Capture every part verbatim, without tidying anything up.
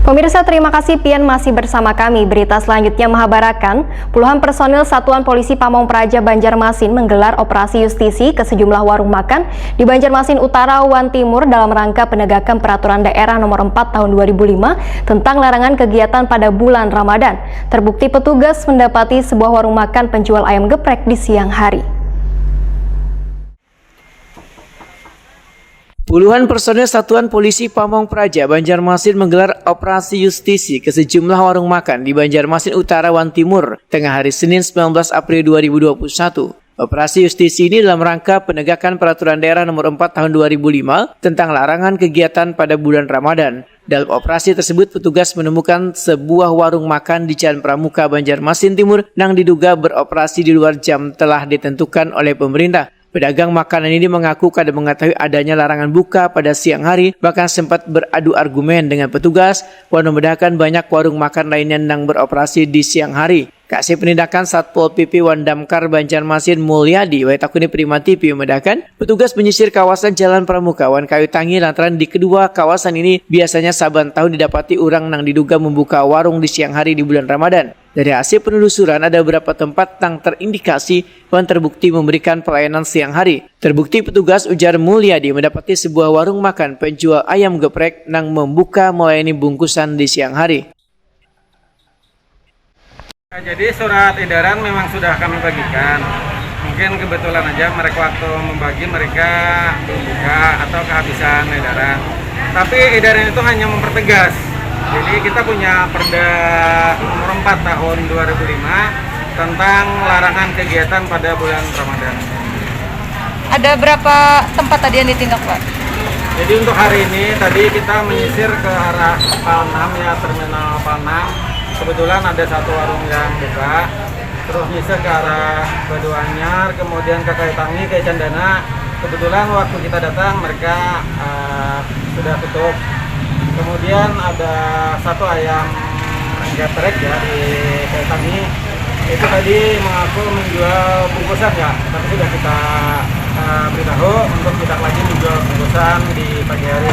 Pemirsa, terima kasih pian masih bersama kami. Berita selanjutnya menghabarakan, puluhan personil Satuan Polisi Pamong Praja Banjarmasin menggelar operasi justisi ke sejumlah warung makan di Banjarmasin Utara wan Timur dalam rangka penegakan peraturan daerah nomor empat tahun dua ribu lima tentang larangan kegiatan pada bulan Ramadan. Terbukti petugas mendapati sebuah warung makan penjual ayam geprek di siang hari. Puluhan personil Satuan Polisi Pamong Praja Banjarmasin menggelar operasi justisi ke sejumlah warung makan di Banjarmasin Utara wan Timur, tengah hari Senin sembilan belas April dua ribu dua puluh satu. Operasi justisi ini dalam rangka penegakan peraturan daerah nomor empat tahun dua ribu lima tentang larangan kegiatan pada bulan Ramadan. Dalam operasi tersebut, petugas menemukan sebuah warung makan di Jalan Pramuka, Banjarmasin Timur, nang diduga beroperasi di luar jam telah ditentukan oleh pemerintah. Pedagang makanan ini mengaku kada mengetahui adanya larangan buka pada siang hari, bahkan sempat beradu argumen dengan petugas, wan membedakan banyak warung makan lainnya nang beroperasi di siang hari. Kasih penindakan Satpol P P wan Damkar Banjarmasin Mulyadi, wai takuni Prima T V, membedakan, petugas menyisir kawasan Jalan Pramuka wan Kayu Tangi lantaran di kedua kawasan ini biasanya saban tahun didapati orang nang diduga membuka warung di siang hari di bulan Ramadan. Dari hasil penelusuran, ada beberapa tempat yang terindikasi wan terbukti memberikan pelayanan siang hari. Terbukti petugas, ujar Mulyadi, mendapati sebuah warung makan penjual ayam geprek nang membuka melayani bungkusan di siang hari. Jadi surat edaran memang sudah kami bagikan. Mungkin kebetulan aja mereka waktu membagi mereka belum buka atau kehabisan edaran. Tapi edaran itu hanya mempertegas. Jadi kita punya Perda nomor empat tahun dua ribu lima tentang larangan kegiatan pada bulan Ramadan. Ada berapa tempat tadi yang ditindak, Pak? Jadi untuk hari ini tadi kita menyisir ke arah Palnam ya, terminal Palnam. Kebetulan ada satu warung yang buka. Terus nyisir ke arah Baduanyar, kemudian ke Kayu Tangi, ke Cendana. Kebetulan waktu kita datang mereka uh, sudah tutup. Kemudian ada satu ayam geprek ya di Kayu Tangi. Itu tadi mengaku menjual bungkusan ya, tapi sudah kita uh, beritahu untuk tidak lagi menjual bungkusan di pagi hari.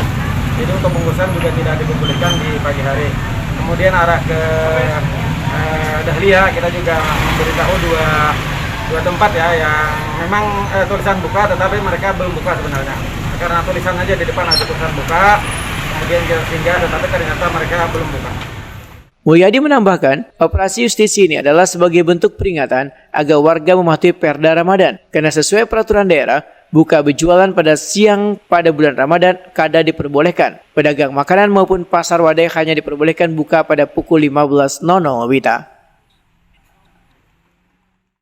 Jadi untuk bungkusan juga tidak diperbolehkan di pagi hari. Kemudian arah ke uh, Dahlia kita juga memberitahu dua dua tempat ya yang memang uh, tulisan buka tetapi mereka belum buka sebenarnya. Karena tulisan aja di depan ada tulisan buka, kemudian jalan singgah tetapi ternyata mereka belum buka. Mulyadi menambahkan, operasi justisi ini adalah sebagai bentuk peringatan agar warga mematuhi Perda Ramadan, karena sesuai peraturan daerah, buka berjualan pada siang pada bulan Ramadan kada diperbolehkan. Pedagang makanan maupun pasar wadai hanya diperbolehkan buka pada pukul lima belas nol nol wita.